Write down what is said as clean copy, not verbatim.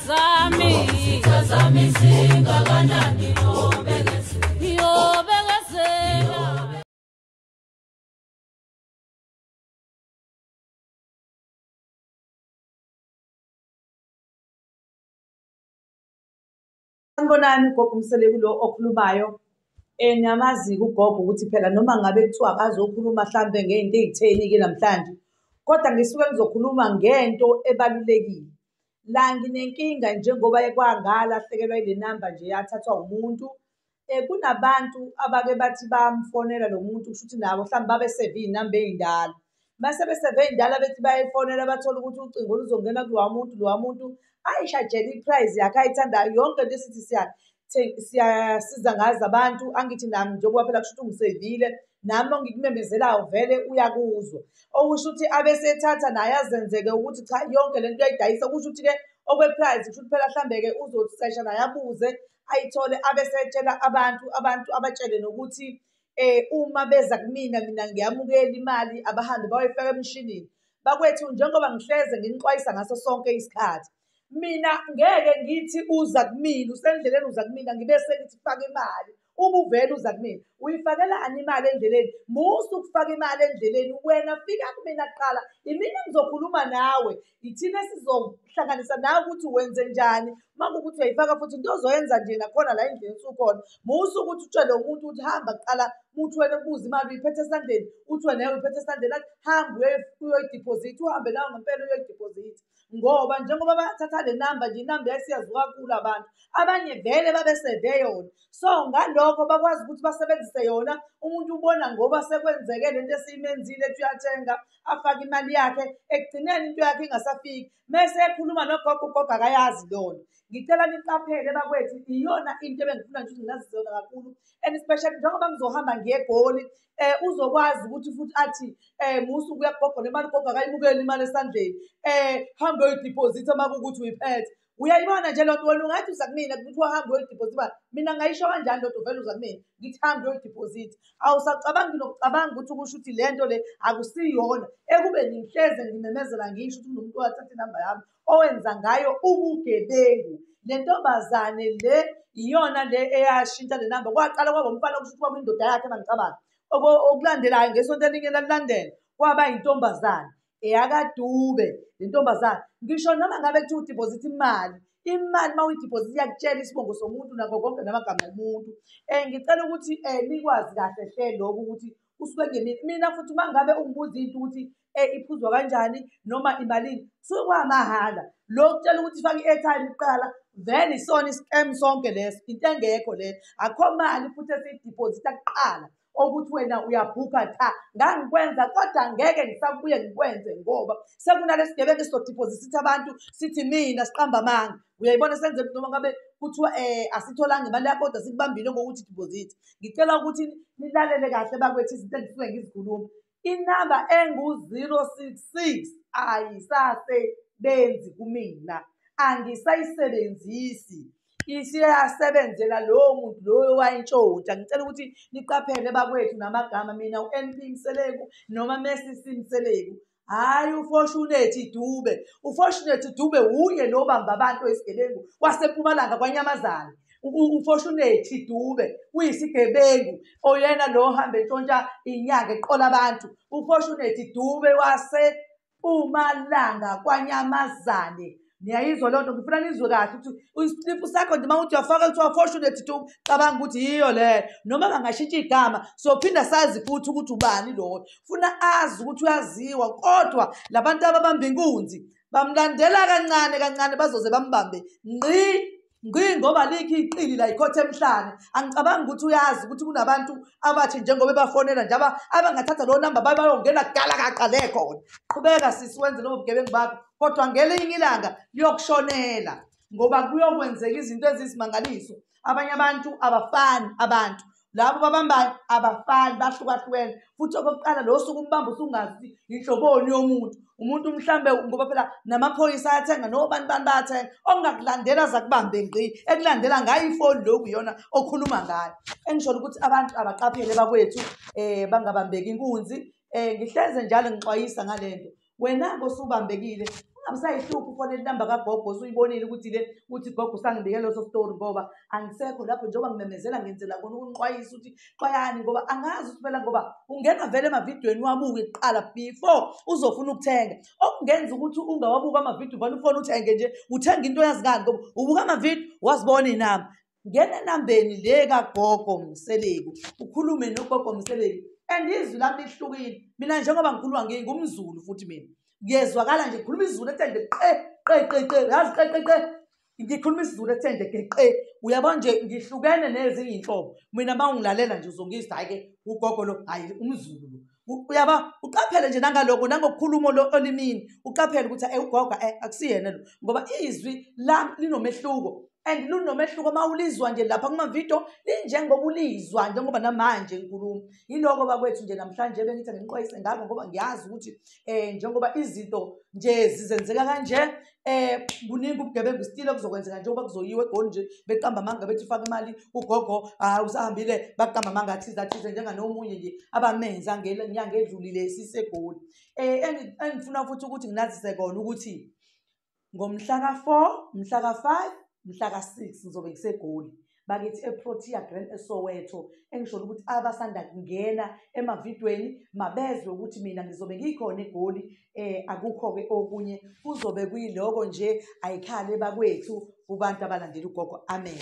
zami, Izitha zami zingakanani yobekezela, yobekezela. Sanibonani, ugogo uMseleku lo okhulumayo. Niyamazi-ke ugogo ukuthi phela noma ngabe kuthiwa akazokhuluma hlampe ngey'nto ey'theni-ke namhlanje, kodwa ngisuke ngizokhuluma ngento ebalulekile. La nginenkinga njengoba kwangalahlekelwa ile namba nje yathathwa umuntu. Kunabantu abake bathi bamfonela lo muntu, kusho ukuthi nabo mhlawumbe babeseve iy'namba ey'ndala. Mase beseve ey'ndala bethi bayayifonela bathole ukuthi ucingo luzongena kulowa muntu, lowa muntu ayishajele i-price yakhe ayithandayo yonke into esithi siyasiza ngazo abantu. Angithi nami njengoba phela kusho ukuthi ungisevile, nami ongikumemezelayo vele uyakuzwa. Okusho ukuthi abesethatha naye azenzeke ukuthi cha yonke le nto uyayidayisa, kusho ukuthi-ke okwe-price kusho ukuthi phela hlambe-ke uzosesha naye abuze ayithole, abesetshela abantu, abantu abatshele nokuthi uma beza kumina mina ngiyamukela imali, abahambe bayoyifaka emshinini. Bakwethu, njengoba ngihleze nginixwayisa ngaso sonke isikhathi, mina ngeke ngithi uza kumina, usendleleni uza kumina, ngibe sengithi faka imali. Uma uvele uza kumina, uyifakelani imali endleleni? Musa ukufaka imali endleleni, wena fika kumina kuqala, imina ngizokhuluma nawe, ithina esizohlanganisa nawe ukuthi wenze njani. Uma kuwukuthi uyayifaka futhi into ozoyenza nje nakhona la endlini usukhona, musa ukuthi utshele umuntu ukuthi hamba kuqala, uthi wena ubuze imali uyiphethe esandleni, uthi wena uyiphethe esandleni, athi hamba uyoyidiphozitha, uhambe nawe ngempela uyoyidiphozitha. Ngoba njengoba bathatha le namba nje, inamba yayisiyaziwa kakhulu abantu, abanye vele babeseve yona. So ngalokho bakwazi ukuthi basebenzise yona. Umuntu ubona ngoba sekwenzeke lento esiyimenzile ethi uyathenga, afake imali yakhe, ekugcineni into yakhe ingasafiki. Mese ekhuluma nogogo, ugogo akayazi leyo nto. Ngicela niqaphele bakwethu, iyona into ebengifuna nje ukuthi nginazise yona kakhulu. And especially njengoba ngizohamba ngiye eGoli, uzokwazi ukuthi futhi athi musa ukuya kugogo nemali, ugogo akayimukeli imali esandleni. Hambe uyoyidiphozitha uma kuwukuthi uyiphethe. Uyayibona nje loo nto, wena ungathi uza kumina kuthiwa hamba uyoyidiphozitha imali. Mina ngayisho kanjani loo nto, vele uza kumina ngithi hamba uyoyidiphozitha. Awusacabangi nokucabanga ukuthi kusho ukuthi le nto le akusiyona, ekubeni ngihleze ngimemezela ngisho ukuthi kunomuntu owathatha inamba yami owenza ngayo ubugebengu. Le ntombazane le iyona le eyashintsha le namba, kwaqala kwaba umfana kusho ukuthi kwakuyindoda yakhe mangicabanga. Okulandelayo ngesonto elinye lalilandela kwaba intombazane eyakaDube. Le ntombazane ngisho noma ngabe kuthiwa udiphozitha imali, imali uma uyidiphozitha iyakutshela isibongo somuntu nakho konke namagama omuntu. Ngicela ukuthi nikwazi kahle hle lokhu ukuthi kusuke kungemina. Mina futhi uma ngabe ungibuza into ukuthi iphuzwa kanjani noma imalini, kusuke kwamahhala. Lo kutshela ukuthi faka i-airtime kuqala, vele isona i-scam sonke leso, into engekho leyo. Akukho mali futhi esiyidiphozitha kuqala okuthi wena uyabhukha. Cha, ngangikwenza kodwa ngeke ngisabuye ngikwenze ngoba sekunalesi sigebengu esizodiphozitha abantu sithi mina siqamba amanga. Uyayibona senze noma ngabe kuthiwa asitholanga imali yakho kodwa sikubambile ngokuthi deposit. Ngicela ukuthi nilalele kahle bakwethu izinto engisuke ngizikhuluma. Inamba engu-066 ayisasebenzi kumina, angisayisebenzisi, isiyasebenzela lowo muntu loyo wayintshontsha. Ngicela ukuthi niqaphele bakwethu namagama, mina u-N_P Mseleku noma Messi Mseleku, hhayi uFortunate Dube. UFortunate Dube wuye lo obamba abantu oyisigebengu waseMpumalanga kwaNyamazane. UFortunate Dube uyisigebengu oyena lo ohambe entshontsha inyanga eqola abantu. UFortunate Dube waseMpumalanga kwaNyamazane. Niyayizwa loo nto, ngifuna nizwe kahle ukuthi isiliphu sakho nje uma uthi uyafaka kuthiwa Fortunate Dube, cabanga ukuthi yiyo leyo. Noma bangashintsha igama, sophinda sazi futhi ukuthi ubani loyo. Funa azi ukuthi uyaziwa, kodwa labantu ababamba inkunzi bamlandela kancane kancane bazoze bambambe ngqi ngqi, ngoba likho iqili la ikhotha emhlane. Angicabangi ukuthi uyazi ukuthi kunabantu abathi njengoba ebafonela nje abangathatha leyo namba bayongena kudala kaqale khona. Qhubeka sisi wenze lobo bugebengu bakho, kodwa ngelinye ilanga liyokushonela ngoba kuyokwenzeka izinto eziyisimangaliso. Abanye abantu abafani, abantu labo babambayo abafani, bahlukahlukene. Futhi okokuqala lo suku umbamba usungazi inhloboni yomuntu. Umuntu mhlambe ngoba phela namaphoyisa ayathenga nobani bani bayathenga, ongakulandela aze akubambe ngqi, ekulandela ngayo ifoni lokhu iyona okhuluma ngayo. Engisho ukuthi abantu abaqaphele bakwethu, bangabambeki inkunzi. Ngihleze njalo ngixwayisa ngale nto. Wena-ke osubambekile, Ungabisayihluphi ufonele inamba kagogo usuyibonile ukuthi le uthi gogo usangibike leso story, ngoba angisekho lapho njengoba ngimemezela ngenzela kona ukunixwayisa ukuthi xwayani, ngoba angazi ukuthi phela ngoba ungena vele emavidiyweni wabuke kuqala before uzofuna ukuthenga. Okungenza ukuthi ungawabuki amavidiyo vele ufone uthenge nje, uthenga into oyazi ngani ngoba ubuka amavidiyo wazibona iy'namba. Ngena enambeni le kaGogo Mseleku, ukhulume noGogo Mseleku. And izwi lami lihlukile. Mina njengoba ngikhuluma ngingumZulu futhi mina. Ngiyezwakala nje ngikhuluma isiZulu ethe nje qe qe qe qe, yazi qe qe qe. Ngikhuluma isiZulu ethe nje geqe. Uyabona nje ngihlukene nezinye iy'nhlobo. Mina uma ungilalela nje uzongizwa hhayi-ke ugogo lo, hhayi umZulu lo. Uyaba uqaphele nje nangaloko nangokukhuluma olimini, uqaphele ukuthi ugogo akusiyena lo, ngoba izwi lami linomehluko. And lunomehluko uma ulizwa nje lapha kumavidiyo linjengoba ulizwa njengoba namanje ngikhuluma. Yiloko bakwethu nje namhlanje bengithi nginixwayise ngakho, ngoba ngiyazi ukuthi njengoba izinto nje zizenzeka kanje, kuningi ubugebengu still okuzokwenzeka njengoba kuzoyiwa eGoli nje beqamba amanga bethi faka imali ugogo usahambile, baqamba amanga athize athize njenganomunye nje abamenza ngenyanga edlulile siseGoli. Engifuna futhi ukuthi nginazise kona ukuthi ngomhla ka-4, mhla ka-5, mhla ka-6 ngizobe ngiseGoli bakithi eProtea Grand eSoweto. Engisho ukuthi abasanda kungena emavidweni mabezwe ukuthi mina ngizobe ngikhona eGoli. Akukho-ke okunye, kuzobe kuyiloko nje. Ayikhale bakwethu kubantu abalandela ugogo. Amen.